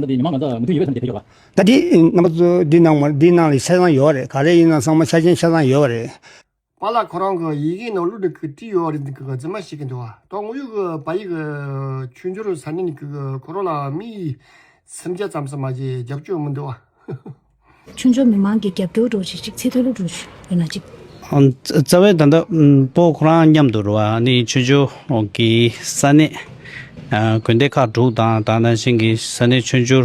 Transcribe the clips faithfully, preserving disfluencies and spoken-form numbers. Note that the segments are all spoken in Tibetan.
འདི་མི་མང་གང་ཚང་མུ་མཐུད་ཡོད་པའི་ཐབས་ལམ་དེ་ཐད་ཀར་ཡོད་པ། ད་འདི་རྣམ་པ་ཚོ་འདི་ནང་མ་འདི་ནང་ལ་ཆ་ཚང་ཡོད་རེད། ག་རེ་ཡིན་ན་ཚང་མ་ཆ་ཆེན་ཆ་ཚང་ཡོད་རེད། པཱ་ལགས་ཁོ་རང་གི་ཡི་གེ་ནང་ལོགས་ནས་ཀྱི་བྲིས་ཡོད་རེད། འདི་གི་རྫུན་མ་ཞིག་གི་འདུག་བ། ད་དངོས་ཡོད་གི་བལ་ཡུལ་གི་ཆོས་འབྱོར་ས་གནས་ནས་ཀྱི་ཁོ་རང་ལ་མི་སུམ་བརྒྱ་ཙམ་ཙམ་མ་ཞིག་རྒྱབ་སྐྱོར་མི་འདུག་བ། ཆོས་འབྱོར་མི་མང་གི་རྒྱབ་སྐྱོར་འགྲོ་ཞིག་ཅིག་ཚེ་ཐོ་ལོ་འགྲོ་ཞིག་ཡོད་ན་ཅིག་ཨ། རྩ་བའི་ད་ལྟ་ཨམ་སྤོ་ཁོ་རང་མཉམ་དུ་རེད་བ། ཨ་ནི་ཆོས་འབྱོར་གྱི་ས་གནས་ཨ་དགོན་སྡེ་ཁག་དྲུག་དང་ད་ནང་བཞིན་གྱི་ས་གནས་ཆོས་འབྱོར་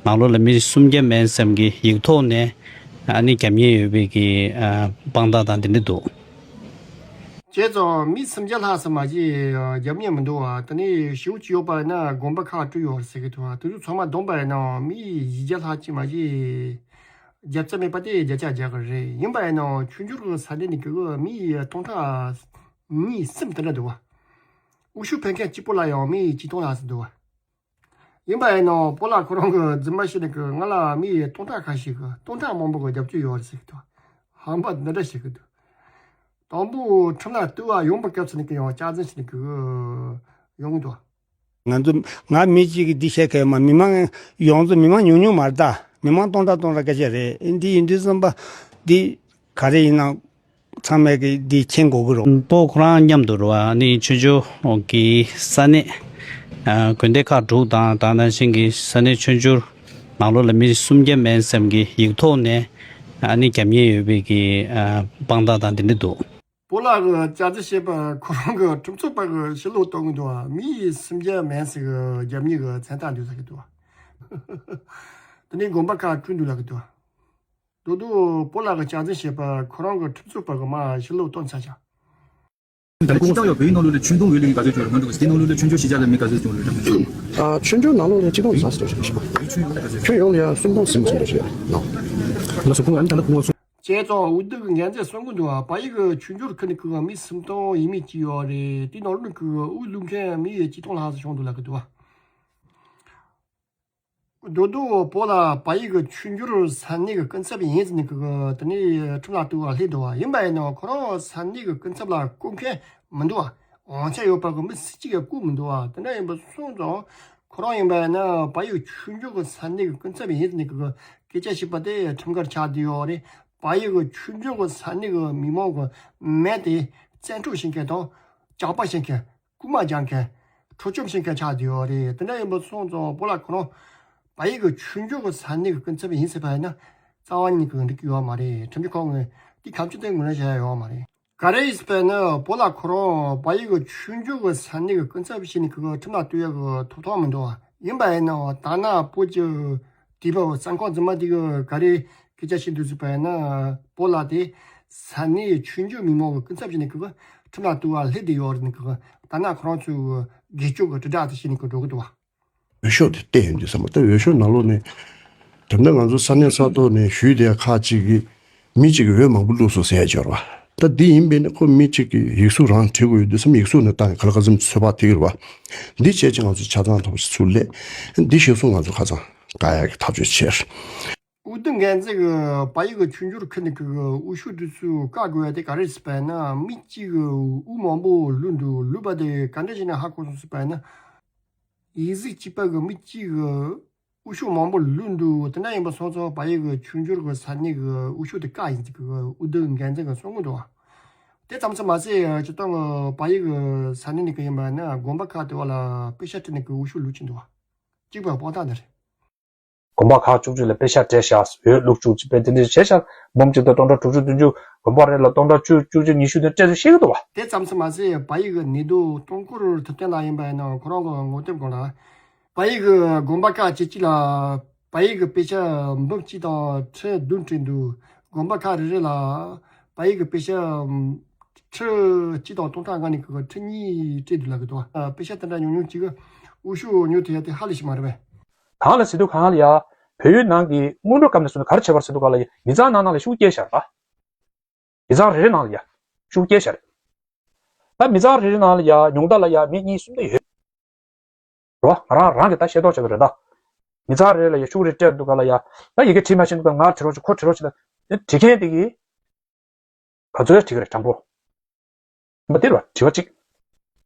ནང་ལོགས་ལ་མི་སུམ་བརྒྱ་མན་ཙམ་གྱི་ཡིག་ཐོག་ནས་ཨ་ནི་རྒྱབ་གཉེར་ཡོད་པའི་གི་ཨ་དཔང་རྟགས་དང་དེ་འདྲ་འདུག་བྱས་ཙང་མི་སུམ་བརྒྱ་ལྷག་ཙམ་མ་གཞི་རྒྱབ་གཉེར་མི་འདུག་བ། དེ་ནས་ཞེ་པོ་ཅིག་ཡོད་པ་ཡིན་ན་དགོན་པ་ཁག་དྲུག་ཡོད་རེད་ཟེར་གི་འདུག་བ། དེ་ཚོ་ཚང་མ་བསྡོམས་པ་ཡིན་ན་མི་བཞི་བརྒྱ་ལྷག་ཅིག་མ་གཞི་རྒྱབ་རྩ་མེད་པ་དེ་བརྒྱ་ཆ་བརྒྱ་གི་རེད། ཡིན་པ་ཡིན་ན་ཆོས་འབྱོར་གྱི་ས་གནས་ནས་གི་མི་སྟོང་ཕྲག་གཉིས་གསུམ་དེ་འདྲ་འདུག་བ། དབུ་བཞུགས་ཕེབས་མཁན་གཅིག་པོ་ལ་ཡང་མི་ཆིག་སྟོང་ལྷག་ཙམ་འདུག་བ། ཡིན་པ་ཡིན་ནའང་སྤོ་ལགས་ཁོ་རང་གི་རྫུན་མ་བཤད་ནས་གི་ང་ལ་མི་སྟོང་ཕྲག་ཁ་ཤས་ཀྱི་སྟོང་ཕྲག་མང་པོ་གི་རྒྱབ་སྐྱོར་ཡོད་རེད་ཟེར་གི་འདུག་ཧམ་པ་འདི་འདྲ་བཤད་གི་འདུག་དང་པོ་ཁྲིམས་ལ་གཏུག་པ་ཡོང་པའི་སྐབས་སུ་ནས་གི་ཡང་སྐྱག་རྫུན་བཤད་ནས་གི་ཡོང་གི་འདུག་ང་ཚོ་ང་མི་གཅིག་གིས་འདི་བཤད་མཁན་མ་མི་མང་ཡོངས་རྫོགས་མི་མང་ཉུང་ཉུང་མ་རེད་ད། མི་མང་སྟོང་ཕྲག་སྟོང་ཕྲག་སྐད་ཆ་རེད། འདི་ཡིན་དུས་ཙམ་པ་འདི་ག་རེ་ཡིན་ན། ཚང་མས་ཀྱི་འདི་མཁྱེན་དགོས་ཀྱི་རེད། སྤོ་ཁོ་རང་མཉམ་དུ་རེད་བ། ཨ་ནི་ཆོས་འབྱོར་གྱི་ས་གནས་ཨ་དགོན་སྡེ་ཁག་དྲུག་དང་ད་ནང་བཞིན་གྱི་ས་གནས་ཆོས་འབྱོར་ནང་ལོགས་ལ་མི་སུམ་བརྒྱ་མན་ཙམ་གྱི་ཡིག་ཐོག་ནས་ཨ་ནི་རྒྱབ་གཉེར་ཡོད་པའི་གི་ཨ་དཔང་རྟགས་དང་དེ་འདྲ་འདུག་སྤོ་ལགས་ཀྱིས་སྐྱག་རྫུན་བཤད་པ་ཁོ་རང་གི་ཁྲིམས་རྩོད་པ་གི་ཕྱི་ལོགས་གཏོང་གི་འདུག་བ། མི་སུམ་བརྒྱ་མན་ཙམ་གྱི་རྒྱབ་གཉེར་གྱི་མཚན་རྟགས་འདུག་ཟེར་གི་འདུག་བ། དེ་ནས་དགོན་པ་ཁག་དྲུག་འདུག་ལབ་གི་འདུག་བ། རྡོག་རྡོག་སྤོ་ལགས་ཀྱིས་སྐྱག་རྫུན་བཤད་པ་ཁོ་རང་གི་ཁྲིམས་རྩོད་པ་གི་མར་ཕྱི་ལོགས་གཏོང་ཚར་བཞག་ད་ལྟ་སྤྱིར་བཏང་ཡང་བོད་ཡིག་ནང་ལོགས་ལ་ཆོས་དུང་འོས་ལུགས་ག་ཚོད་བྱུང་རེད། ང་ཚོ་གི་དེ་ནང་ལོགས་ལ་ཆོས་འབྱོར་གཞིས་ཆགས་ལ་མི་ག་ཚོད་བྱུང་རེད། ཨ། ཆོས་འབྱོར་ནང་ལོགས་ལ་སྤྱིར་བཏང་ཟ་ཟ་ཆོས་ཡོང་ག་ཚོད་ཆོས་ཡོང་ལ་ཡ་སུམ་སྟོང་ཟིན་ཟིན་པ་ཞིག་ཡོད་ནོ། ང་སུ་ཁུངས་ཨ་ནི་ད་ལྟ་ཁུངས་སུ། བྱས་ཙང་འོས་བསྡུ་གི་འགན་འཛིན་གསུང་གི་འདུག་བ། བལ་ཡུལ་གི་ཆོས་འབྱོར་ཁུལ་ནས་ཁུ་ག་མི་སུམ་སྟོང་ཡས་མས་ཅིག་ཡོད་རེད། དེ་ནང་ལོགས་ནས་ཁུ་ག་དབུ་བླུག་མཁན་མི་ཡི་ཆིག་སྟོང་ལྷག་ཙམ་བྱུང་འདུག་ལབ་གི་འདུག་བ། རྡོག་རྡོག་སྤོ་ལགས་བལ་ཡུལ་གྱི་ཆོས་འབྱོར་ས་གནས་ཀྱི་སྐུ་ཚབ་ཡིན་ཟེར་ནས་ཀྱི་དེ་ནས་ཁྲིམས་ལ་གཏུག་པ་སླེབས་འདུག་བ། ཡིན་པ་ཡིན་ནའང་ཁོ་རང་ས་གནས་ཀྱི་སྐུ་ཚབ་ལ་བསྐོ་མཁན་མི་འདུག་བ། དབང་ཆ་ཡོད་པ་གི་མི་སུ་གཅིག་གིས་བསྐོ་མི་འདུག་བ། དེ་འདྲ་ཡིན་པ་སོང་ཙང་ཁོ་རང་ཡིན་པ་ཡིན་ན་བལ་ཡུལ་ཆོས་འབྱོར་གྱི་ས་གནས་ཀྱི་སྐུ་ཚབ་ཡིན་ཟེར་ནས་ཀྱི་སྐད་ཆ་བཤད་པ་དེ་ཁྲིམས་འགལ་ཆགས་བསྡད་ཡོད་རེད། བལ་ཡུལ་གྱི་ཆོས་འབྱོར་གྱི་ས་གནས་ཀྱི་མི་མང་གི་མི་དེ་བཙན་འཕྲོག་བྱེད་མཁན་དང་ཇག་པ་བྱེད་མཁན། རྐུན་མ་རྒྱག་མཁན། འཕྲོག་བཅོམ་བྱེད་མཁན་ཆགས་བསྡད་ཡོད་རེད། དེ་འདྲ་ཡིན་པ་སོང་ཙང་སྤོ་ལགས་ཁོ་རང་བལ་ཡུལ་གྱི་ཆོས་འབྱོར་གྱི་ས་གནས་ཀྱི་སྐུ་ཚབ་ཡིན་ཟེར་བ་ཡིན་ན་རྩ་བ་ཉིད་ཀྱི་འགྲིག་གི་ཡོད་མ་རེད། ཁྲིམས་ཞིབ་ཁང་ངོས་དེ་ཐམས་ཅད་དེ་ངོས་ལེན་བྱ་ཡ་ཡོད་མ་རེད། ག་རེ་ཡིན་ཟེར་བ་ཡིན་ན་སྤོ་ལགས་ཁོ་རང་བལ་ཡུལ་གྱི་ཆོས་འབྱོར་གྱི་ས་གནས་ཀྱི་སྐུ་ཚབ་བྱས་ནས་ཁོ་ཁྲིམས་ལ་གཏུག་ཡ་གི་ཐོབ་ཐང་མི་འདུག་བ། ཡིན་པ་ཡིན་ནའང་ད་ན་བོད་ཀྱི་དེ་བ་བསམ་ཁང་འཛིན་མ་དེ་གི་ག་རེ་སྐད་ཆ་བཤད་འདུག་ཟེར་བ་ཡིན་ན་སྤོ་ལགས་དེ་ས་གནས་ཆོས་འབྱོར་མི་མང་གི་སྐུ་ཚབ་བྱས་ནས་ཁོ་ཁྲིམས་ལ་གཏུག་པ་སླེབས་བསྡད་ཡོད་རེད། ནི་ཁོ་ད་ན་ཁོ་རང་ཚོའི་སྒེར་གཅོད་ཀྱི་དྲིལ་བསྒྲགས་དེ་བྱས་ནས་ཁོ་འགྲོ་གི་འདུག་བ། འོས་ཤོག་དེ་བལྟས་ཡོང་དུས་ཙམ་པ་ད་འོས་ཤོག་ནང་ལོགས་ནས་དེ་འདྲ་ང་ཚོ་ས་གནས་ས་ཐོག་ནས་ཞུས་བསྡད་ཁག་ཅིག་གིས་མི་གཅིག་གིས་འོས་མང་པོ་བླུགས་སོང་ཟེར་ཡ་ཅིག་ཡོད་རེད་བ། ད་འདི་ཡིན་པས་ན་ཁོ་མི་གཅིག་གིས་ཡིག་གཟུགས་རང་བྲིས་དགོས་ཡོད་དུས་ཙམ་ཡིག་གཟུགས་ནས་བཏང་ཡ་ག་ལ་ག་ཚོད་ཚོད་དཔག་ཐིག་རེད་བ། འདི་བྱས་ཅིག་ང་ཚོ་ཆ་ཚང་ཐོབ་ཅིག་ཚུར་སླེབས། འདི་ཤེས་སོང་ང་ཚོ་ཁ་ཚང་བཀག་ཡ་གི་ཐག་གཅོད་བྱས། འོས་བསྡུ་འགན་འཛིན་གྱིས་བལ་ཡུལ་གྱི་ཆོས་འབྱོར་ཁུལ་ནས་ཀྱི་འོས་ཤོག་དེ་ཚོ་བཀག་དགོས་ཡ་དེ་ག་རེ་ཟེར་བ་ཡིན་ན་མི་གཅིག་གིས་འོས་མང་པོ་བླུགས་འདུག་བླུགས་པ་དེ་ག་འདྲ་བྱས་ནས་ཧ་གོ་སོང་ཟེར་བ་ཡིན་ན། ཡིག་གཟུགས་གཅིག་པ་གི་མི་གཅིག་གིས་འོས་ཤོག་མང་པོ་བླུགས་འདུག་དེ་འདྲ་ཡིན་པ་སོང་ཙང་བལ་ཡུལ་གྱི་ཆོས་འབྱོར་གྱི་ས་གནས་ཀྱི་འོས་ཤོག་དེ་བཀག་ཡིན་ཟེར་གི་འོས་བསྡུ་འགན་འཛིན་གྱིས་གསུང་གི་འདུག་བ། དེ་ཙམ་ཙམ་མ་ཟད་སྤྱིར་བཏང་གི་བལ་ཡུལ་གྱི་ས་གནས་ནས་ཀྱི་ཡིན་པ་ན་དགོན་པ་ཁག་དེ་བ་ལ་པེ་ཤག་སྤྲད་ནས་ཀྱི་འོས་ཤོག་བླུགས་ཀྱི་འདུག་བ། གཅིག་པ་དཔང་རྟགས་འདི་རེད། དགོན་པ་ཁག་བཅུ་གཅིག་ལ་པེ་ཤག་སྤྲད་ཤག་འོས་བླུགས་བཅུག་ཅིག་པས་དེ་འདྲ་བྱས་ཤག་འབུམ་གཅིག་དང་སྟོང་ཕྲག་དྲུག་ཅུ་བདུན་ཅུ་དགོན་པ་རེ་ལ་སྟོང་ཕྲག་བཅུ་བཅུ་གཅིག་ཉི་ཤུ་དེ་སྤྲད་ཚུལ་ཤེས་ཀྱི་འདུག་བ། དེ་ཙམ་ཙམ་མ་ཟད་བལ་ཡུལ་གྱི་ནད་དུག་གཏོང་སྐོར་ཐུབ་བསྟན་ལགས་ཡིན་པ་ཡིན་ན་ཁོ་རང་གི་ངོ་དེབ་སྒང་ལ། བལ་ཡུལ་གྱི་དགོན་པ་ཁག་བཅུ་གཅིག་ལ་བལ་ཡུལ་གྱི་པེ་ཤག་འབུམ་གཅིག་དང་ཁྲི་བདུན་སྤྲད་འདུག་དགོན་པ་ཁག་རེ་རེ་ལ་བལ་ཡུལ་གྱི་པེ་ཤག་ཁྲི་གཅིག་དང་སྟོང་ཕྲག་ལྔ་ནས་ཁྲི་གཉིས་སྤྲད་འདུག་ལབ་ཀྱི་འདུག་པེ་ཤག་དེ་འདྲ་ཉུང་ཉུང་གཅིག་གིས་འོས་ཤོག་ཉོ་ཐུབ་ཡ་དེ་ཧ་ལས་ཤིག་མ་རེད་པས། གང་ལ་ཟེར་དུས་གང་ལ་ཡ། བལ་ཡུལ་ནང་གི་སྔོན་འགྲོ་སྐབས་ནས་བཟུང་ནས་ག་རེ་བྱས་པ་རེད་ཟེར་དུས་གང་ལ་ཡ་མི་ཚང་ནང་ནང་ལ་ཤོག་བུ་བཀལ་བཞག་རེད་པ། མི་ཚང་རེ་རེ་ནང་ལ་ཡ། ཤོག་བུ་བཀལ་བཞག་རེད། ད་མི་ཚང་རེ་རེ་ནང་ལ་ཡ་ཉུང་མཐའ་ལ་ཡ་མི་གཉིས་གསུམ་དེ་ཡོད། རེད་པ། ང་རང་རང་གི་ད་ཤེས་རྟོགས་བྱས་པ་རེད་ད། མི་ཚང་རེ་རེ་ལ་ཡ་ཤོག་བུ་རེ་སྤྲད་འདུག་ག་ལ་ཡ། ད་ཡི་གེ་བྲིས་མ་ཤེས་འདུག་ག་ང་བྲིས་རོགས་བྱེད་ཁོ་བྲིས་རོགས་བྱེད་ད། བྲིས་མཁན་དེ་གིས། ག་ཚོད་བྲིས་ཀྱི་རེད་དྲང་པོ། མ་དེ་རེད་པ་དྲི་བ་གཅིག་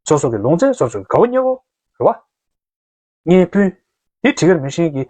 སོ་སོ་གི་ལུང་ཚན་སོ་སོ་གི་དགའ་བོ་ཉེ་བོ། རེད་པ། བརྙན་སྤུན། དེ་བྲིས་ཀྱི་རེད་མི་ཤེས་ཀྱི་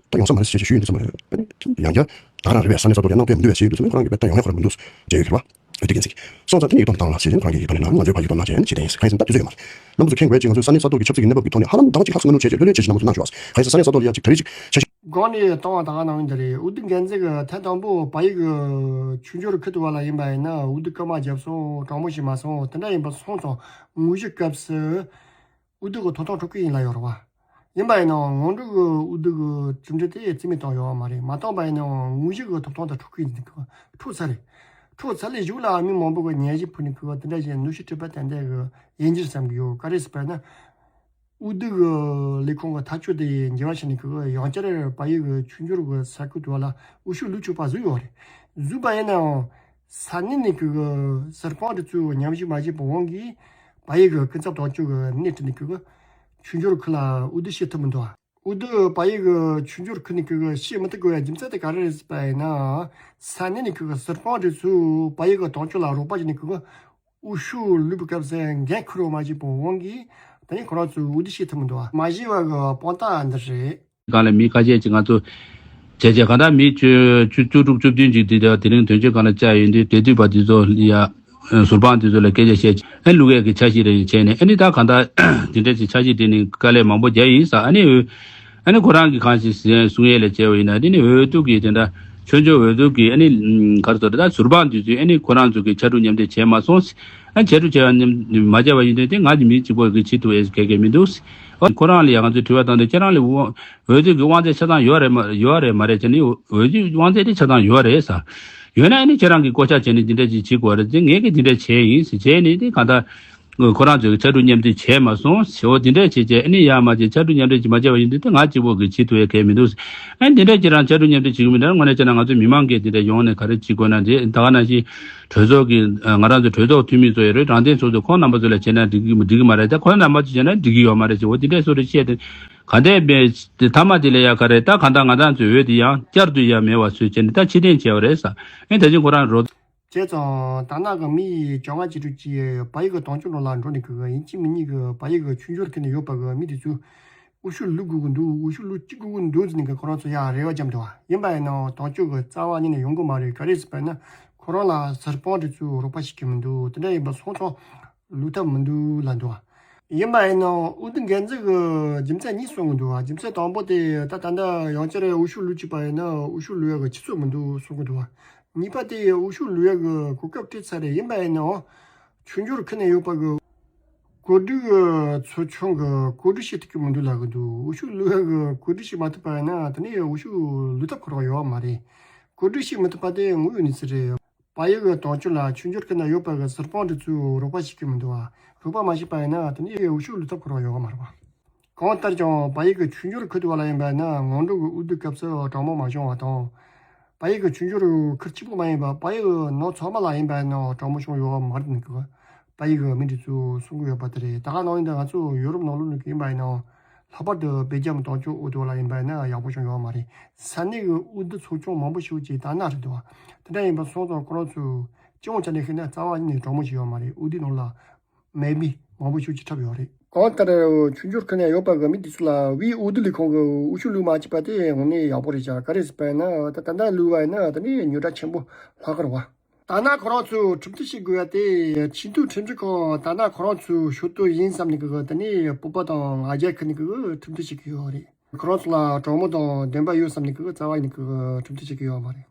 ད་ཡོང་ས་མ་རེད་ཟེར་ཞུས་ཡོད་འདུག་ཙམ་རེད། ཡང་བསྐྱར་ད་ག་རང་རེད་པས། ས་གནས་ས་ཐོག་ལ་ཡང་གནང་ཕོད་མི་འདུག་པས་ཟེར་ཡོད་འདུག་ཙམ་ཁོ་རང་གིས་དཔེ་ད་ཡོང་ཡ་ཁོ་རང་མི་འདུག་ཅེས་ཡོད་ཀྱི་རེད་པ། འོས་བསྡུ་འགན་འཛིན་གྱིས་སོང་ཙང་དེ་ནས་ཡིད་རྟོན་བཏང་ལ་ཟེར་བཞིན་ཁོ་རང་གིས་ཡིད་རྟོན་ལེན་ན་ང་ཚོའི་ཕ་ཡུལ་དོ་སྣང་བྱས་ནས་བྱེད་བསྡད་ཡིན་ཟེར། ཁ་ཡིན་ཙང་ད་དུས་ཚོད་ཡོད་མ་རེད། རྣམ་པ་ཚོ་མཁྱེན་དགོས་ཅིག་ང་ཚོའི་ས་གནས་ས་ཐོག་གི་ཆབ་སྲིད་ཀྱི་གནས་བབ་ཀྱི་ཐོག་ནས་ཧ་ལམ་ཟླ་བ་གཅིག་ལྷག་ཙམ་གནོན་ཤུགས་བྱས་བྱས་ལྷོད་ལྷོད་བྱས་བྱས་ཞིག་གནང་རོགས་ཞུ་བ། ཁ་ཡིན་ཙང་ས་གནས་ས་ཐོག་ལ་ཡ་ཅིག་ད་རེས་ཅིག་འཆར་གཞི། སྒང་ནས་བཏང་བ་ད་ག་ནང་འདི་རེད། འོས་བསྡུ་འགན་འཛིན་གྱི་ཐེངས་དང་པོ་བལ་ཡུལ་གྱི་ཆོས་འབྱོར་ཁུལ་དུ་བ་ལ་ཡིན་པ་ཡིན་ན་འོས་བསྡུ་སྐར་མ་བརྒྱབ་སོང་། གྲངས་མང་ཞིག་མ་སོང་། དེ་འདྲ་ཡིན་པ་སོང་ཙང་དངོས་གཞི་སྐབས་སུ་འོས་བསྡུ་གི་ཐོབ་ཐང་འཕྲོག་གི་ཡིན་ལ་ཡོད་རེད་བ། ཡིན་པ་ཡིན་ནའང་སྔོན་འགྲོ་གི་འོས་བསྡུ་གི་གྲུབ་འབྲས་དེ་རྩིས་མེད་བཏང་ཡོད་མ་རེད། མ་བཏང་པ་ཡིན་ནའང་དངོས་གཞི་གི་ཐོབ་ཐང་དེ་འཕྲོག་གི་ཡིན། འཕྲོག་ཚར་རེད། འཕྲོག་ཚར་ལས་གཞུག་ལ་མི་མང་པོ་གི་ཉན་ཞིབ་ཕུལ་ནས་གི་དེ་འདྲ་བྱས་གནོན་ཤུགས་སྤྲད་པ་ཏན་ཏན་གི་ཡིན་གྱི་བསམ་གི་ཡོད། ག་རེ་ཟེར་བ་ཡིན་ན། འོས་བསྡུ་གི་ལས་ཁུངས་ཀྱི་ཐག་གཅོད་དེ་འགྱུར་བ་ཕྱིན་ནས་ཁོ་ཡང་བསྐྱར་བལ་ཡུལ་གྱི་ཆོས་འབྱོར་གྱི་ས་ཁུལ་དུ་ལ་འོས་ཤོག་བླུགས་ཆོག་པ་བཟོས་ཡོད་རེད། བཟོས་པ་ཡིན་ནའང་ས་གནས་ནས་ཁོ་གི་ཟུར་དཔང་དེ་ཚོས་ཉམས་ཞིབ་མ་བྱས་པའི་དབང་གིས་བལ་ཡུལ་གྱི་སྐུ་ཚབ་དོན་གཅོད་ཀྱི་སྣེ་ཁྲིད་ནས་ཁོ་གི་ཆོས་འབྱོར་ཁུལ་ལ་འོས་བསྡུ་བྱེད་ཐུབ་མི་འདུག་འོས་བསྡུ་བལ་ཡུལ་གྱི་ཆོས་འབྱོར་ཁུལ་ནས་ཁོ་གི་བྱེད་མི་ཐུབ་དགོས་པའི་རྒྱུ་མཚན་དེ་ག་རེ་རེད་ཟེར་བ་ཡིན་ན། ས་གནས་ནས་ཁོ་གི་ཟུར་དཔང་དེ་ཚོས་བལ་ཡུལ་གྱི་དོན་གཅོད་ལ་རོགས་པ་བྱས་ནས་ཁོ་གི་འོས་ཤོག་བླུགས་པའི་སྐབས་སུ་འགན་འཁུར་བ་མ་བྱས་པའི་དབང་གིས་དེ་ནས་ཁོ་རང་ཚོས་འོས་བསྡུ་བྱེད་ཐུབ་མི་འདུག་མ་བྱས་པ་གི་དཔང་རྟགས་འདི་རེད། སྒང་ལ་མི་ཁ་ཤས་ཀྱིས་ང་ཚོ་བྱས་བྱས་གང་ལྟར་མི་བཅུ་བཅུ་བཅུ་དྲུག་བཅུ་བདུན་ཅིག་དེ་དེ་རིང་དོན་གཅོད་ཁང་ལ་བཅར་ཡོང་དུས་དེ་དུས་བར་དེ་ཚོ་ཡ་ཟུར་དཔང་དེ་ཚོ་ལ་སྐད་ཆ་བཤད་ཨ་བླུག་ཡས་ཀྱི་འཆར་གཞི་རེ་བྱས་ནས་ཨ་ནི་ད་གང་ལྟར་དེ་འདྲ་ཅིག་འཆར་གཞི་དེ་ནི་དཀའ་ལས་མང་པོ་བརྒྱབ་ཡིན་ས། ཨ་ནི་ཨ་ནི་ཁོ་རང་གིས་གང་ཞིག་གསུང་ཡས་ལ་བྱས་པ་ཡིན་ན་དེ་ནི་འོས་བསྡུ་གི་དེ་འདྲ་ཆོས་འབྱོར་འོས་བསྡུ་གི་ཨ་ནི་ག་རེ་ཟེར་ད་ཟུར་དཔང་དེ་ཚོས་ཨ་ནི་ཁོ་རང་ཚོ་གི་ཕྱར་གྲུ་མཉམ་འདེགས་བྱས་མ་སོང་། ཨ་ནི་ཕྱར་གྲུ་བྱས་པ་མཉམ་མ་བྱས་པ་ཡིན་དུས་དེ་ང་གི་མི་གཅིག་པོ་གི་བྱེད་ཐུབ་ཡས་གལ་གལ་མི་འདུག་ཨ་ཁོ་རང་ལ་ཡང་ང་ཚོས་དྲི་བ་བཏང་དུས་ཁྱེད་རང་ལ་འོས་བསྡུ་གི་དབང་ཚད་ཆ་ཚང་ཡོད་རེད་མ་ཡོད་རེད་མ་རེད་ཅེ་ནི་འོས་བསྡུ་དབང་ཚད་དེ་ཆ་ཚང་ཡོད་རེད་ས། ཡོད་ན་ཨ་ནི་ཁྱེད་རང་གིས་བསྐོ་བཞག་བྱས་ནས་འདི་འདྲ་ཅིག་བྱེད་དགོས་རེད་དེ་ངས་ཀྱིས་འདི་འདྲ་བྱས་ཡིན་ཟེར་བྱས་ནས་དེ་གང་ལྟར་ཁོ་རང་ཚོས་ཕྱར་གྲུ་མཉམ་འདེགས་བྱས་མ་སོང་ཟེར་འོ་འདི་འདྲ་བྱས་བྱས་ཨ་ནི་ཡར་མར་བྱས་ཕྱར་གྲུ་མཉམ་འདེགས་ཅིག་མ་བྱས་པ་ཡིན་དུས་དེ་ང་གཅིག་པོ་གིས་བྱེད་ཐུབ་ཡས་གལ་མི་འདུག་ཨ་ནི་འདི་འདྲ་ཁྱེད་རང་ཕྱར་གྲུ་མཉམ་འདེགས་བྱེད་ཀྱི་མི་འདུག་དངོས་གནས་བྱས་ན་ང་ཚོ་མི་མང་གིས་འདི་འདྲ་ཡོང་ནས་ག་རེ་བྱེད་དགོས་ན་འདི་ད་ག་ནང་བཞིན་གྲོས་ཚོགས་ཀྱི་ང་རང་ཚོ་གྲོས་ཚོགས་འཐུས་མི་ཚོ་ཡོད་རེད། དྲང་བདེན་ཚོགས་གཙོ་ཁོང་རྣམ་པ་ཚོ་ལ་བྱས་ན་འགྲིག་གི་འགྲིག་གི་མ་རེད། ད་ཁོང་རྣམ་པ་ཚོ་བྱས་ན་འགྲིག་གི་ཡོད་མ་རེད་ཅེས་འོ་འདི་འདྲས་སོ་རེ་བཤད་དེ་ག་འདྲས་པའི་དེ་མཐའ་མ་དེ་ལ་ཡ་ག་རེད། ད་གང་ལྟར་ང་རང་ཚོའི་འོས་དེ་ཡང་བསྐྱར་དུ་ཡ་མེད་པ་བཟོས་བྱས་ནས་ད་ཕྱིར་འཐེན་བྱས་པ་རེད་ས། ཨེ་ད་ཅི་ཁོ་རང་རོ། བྱས་ཙང་ད་ནང་གི་མི་བཅོ་ལྔ་བཅུ་དྲུག་ཅིག་བལ་ཡུལ་གྱི་དོན་གཅོད་ནང་ལ་འགྲོ་ནས་གི་ཡིན་གཅིག་མིན་གཉིས་ཀྱི་བལ་ཡུལ་གྱི་ཆོས་འབྱོར་ཁུལ་ནས་ཡོད་པ་གི་མི་དེ་ཚོས་འོས་ཤོག་བླུག་དགོས་ཀྱི་འདུག་འོས་ཤོག་བླུག་ཅི་དགོས་ཀྱི་འདུག་ཟེར་ནས་གི་ཁོ་རང་ཚོ་ཡང་རེ་བ་བརྒྱབ་འདུག་ཡིན་པ་ཡིན་ནའང་དོན་གཅོད་ཀྱི་རྩ་བ་ཉིད་ནས་ཡོང་གི་མ་རེད། ག་རེ་ཟེར་བ་ཡིན་ན་ཁོ་རང་ལ་ཟུར་དཔང་དེ་ཚོས་རོགས་པ་བྱེད་ཀྱི་མི་འདུག་དེ་འདྲ་ཡིན་པ་སོང་ཙང་བླུག་ཐབས་མི་འདུག་ལབ་འདུག་ཡིན་པ་ཡིན་ནའང་འོས་བསྡུ་འགན་འཛིན་གྱིས་རྒྱུ་མཚན་གཉིས་གསུང་གི་འདུག་རྒྱུ་མཚན་དང་པོ་དེ་ད་ད་ལྟ་ཡང་བསྐྱར་འོས་ཤོག་བླུག་བཅུག་པ་ཡིན་ན་འོས་ཤོག་བླུག་ཡག་གི་ཆུ་ཚད་མི་འདུག་གསུང་གི་འདུག་གཉིས་པ་དེ་འོས་ཤོག་བླུག་ཡག་གི་གོ་སྐབས་སྤྲད་ཚར་རེད། ཡིན་པ་ཡིན་ནའང་ཆོས་འབྱོར་ཁུལ་ནས་ཡོད་པ་གི་གོ་སྒྲིག་གི་ཚོ་ཆུང་གི་གོ་སྒྲིག་བྱེད་ཐུབ་ཀྱི་མི་འདུག་ལབ་གི་འདུག་འོས་ཤོག་བླུག་ཡག་གི་གོ་སྒྲིག་བྱེད་མ་ཐུབ་པ་ཡིན་ན་དེ་ནས་འོས་ཤོག་བླུག་ཐབས་ཁོ་རང་ཡོད་མ་རེད། གོ་སྒྲིག་བྱེད་མི་ཐུབ་པ་དེ་དངོས་ཡོད་གནས་ཚུལ་རེད། བལ་ཡུལ་གྱི་དོན་གཅོད་ལ་ཆོས་འབྱོར་ཁུལ་ན་ཡོད་པ་གི་ཟུར་དཔང་དེ་ཚོས་རོགས་པ་བྱེད་ཀྱི་མི་འདུག་བ། རོགས་པ་མ་བྱས་པ་ཡིན་ན་དེ་ནས་འོས་ཤོག་བླུག་ཐབས་ཁོ་རང་ཡོད་མ་རེད་པ། གང་ལྟར་ཀྱང་བལ་ཡུལ་གྱི་ཆོས་འབྱོར་ཁུལ་དུ་བ་ལ་ཡིན་པ་ན་སྔོན་འགྲོ་གི་འོས་བསྡུ་སྐབས་སུ་གྲངས་མང་མ་བྱུང་བ་དང་། བལ་ཡུལ་གྱི་ཆོས་འབྱོར་ཁུལ་གཅིག་པུ་མ་ཡིན་པ་བལ་ཡུལ་ནང་ཚང་མ་ལ་ཡིན་པ་ན་གྲངས་མང་བྱུང་ཡོད་མ་རེད་ནི་གི་བལ་ཡུལ་གྱི་མི་འདི་ཚོས་གསུང་གི་ཡོད་པ་དེ་རེད། ད་ག་ནང་ཡིན་ད་ང་ཚོ་ཡོ་རོབ་ནང་ལོགས་ནས་ཡིན་པ་ཡིན་ན་ ལྷག་པར་དུ་སྦེལ་ཇམ་དང་ཅོག་འོ་དེ་བ་ལ་ཡིན་པ་ཡིན་ན་ཡག་པོ་བྱུང་ཡོད་མ་རེད། ས་གནས་ཀྱི་འོ་དེ་ཚོ་ཅུང་མང་པོ་ཞིག་ཅིག་དར་ནག་རེད་འདུག་བ། དེ་འདྲ་ཡིན་པ་སོང་ཙང་ཁོ་རང་ཚོས་སྤྱི་ཡོངས་ཆ་ནས་ཤེས་ན་རྩ་བ་ཉིད་ནས་དྲང་མོ་ཞིག་ཡོད་མ་རེད། འོ་དེ་ནང་ལ་མེ་མི་མང་པོ་ཞིག་ཅིག་འཁྲབ་ཡོད་རེད། གང་ལྟར་ཆུང་ཆུང་ཁ་ནས་ཡོད་པ་གི་མི་དེ་ཚོ་ལ་བའི་འོ་དེ་ལས་ཁོང་གི་འོ་ཆུ་བླུགས་མ་བྱས་པ་དེ་དངོས་གནས་ཡག་པོ་རེད་ཤག་ག་རེ་ཟེར་བ་ཡིན་ན་ད་ད་ལྟ་བླུགས་པ་ཡིན་ན་ད་ནི་ཉོ་གྲངས་ཆེན་པོ་ལྷག་གི་རེད་བ། ད་ནང་ཁོ་རང་ཚོས་ཁྲིམས་གཏུག་བྱེད་དགོས་ཡ་དེ་ཆེས་མཐོའི་ཁྲིམས་ཞིབ་ཁང་ད་ནང་ཁོ་རང་ཚོའི་ཞུ་གཏུག་ཡིན་བསམ་ནས་གི་དེ་ནས་བོད་པ་དང་ང་རྒྱལ་ཁ་ནས་གི་ཁྲིམས་གཏུག་བྱེད་གི་ཡོད་རེད། ཁོ་རང་ཚོ་ལ་གྲོགས་མོ་དང་འདོན་པ་ཡོད་བསམ་ནས་གི་རྩ་བ་ཡིན་གི་ཁྲིམས་གཏུག་བྱེད་གི་ཡོད་མ་རེད།